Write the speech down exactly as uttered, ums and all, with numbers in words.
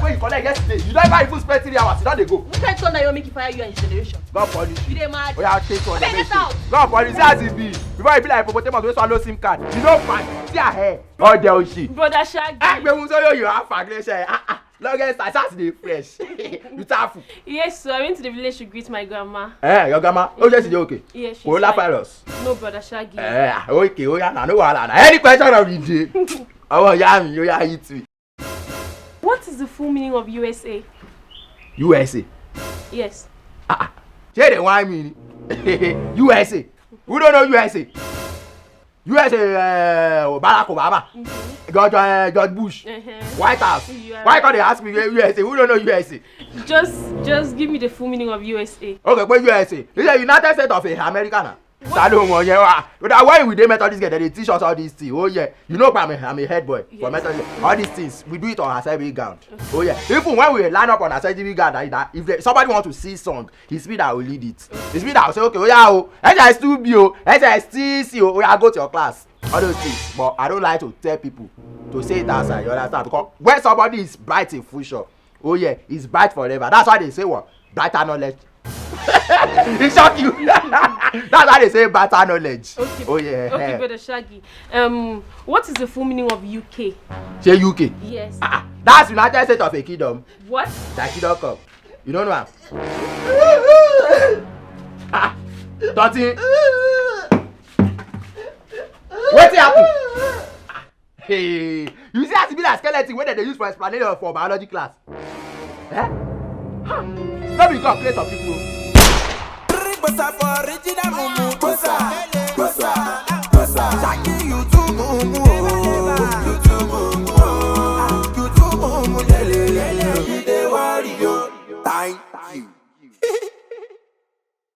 Wey you collect yesterday, you don even spend three hours, you don dey go. Which kind turn na you make you fire you and his generation? God punish you. You dey mad? Oya, take one. Abeg, let out. God punish you as e be. Before you be like hippopotamus wey swallow sim card. You no fine. See her hair. All the old shit. Brother Shaggy. Ah, gbẹ̀mú sórí òyìnbó àfàgẹ́sẹ̀. Ah, ah. Longest time, Saturday fresh. You tafu. Yes, so I went to the village to greet my grandma. Eh, your grandma? Oh, yes, you okay? Yes, she's fine. Coronavirus. No, Brother Shaggy. Eh, ah, okay, oya na, no wahala na. Any question of the day? Ọmọ ìyá mi, oya hit me. What is the full meaning of U S A? U S A? Yes. Ah, ah. Ṣé they want me? U S A. We don't know U S A. U S A, uh, Barack Obama, George, uh, George Bush, White House. Why can't they ask me where U S A? We don't know U S A. Just, just give me the full meaning of U S A. Okay, but U S A. You say United States of America now. Salo wọn yẹn wa. But why we dey Methodist girl, they dey teach us all these things. Oh yeah, you know, I'm a, I'm a head boy for Methodist. All these things, we do it on assembly ground. Oh yeah, even when we line up on assembly ground, like that, if there, somebody want to see song, it's me that will lead it. It's me that will say, okay, oya o, S S two B o, S S T C o, oya, go to your class. All those things. But I don't like to tell people to say it outside, you understand? Because when somebody is bright in future, oh yeah, he's bright forever. That's why they say what? Brighter knowledge. It shock you. That's why they say brighter knowledge. Okay. Oh yeah. Okay, Brother Shaggy. Um, what is the full meaning of U K? Say U K. Yes. Ah, ah. That's United States of a Kingdom. What? That Kingdom Come. You don't know am? Ah, Dotty. Wetin happen? Ah, hey, you see as e be like skeleton wey dem dey use for explanation for biology class? Eh? Ha! No be God create some people. Three bosa for original mumu bosa.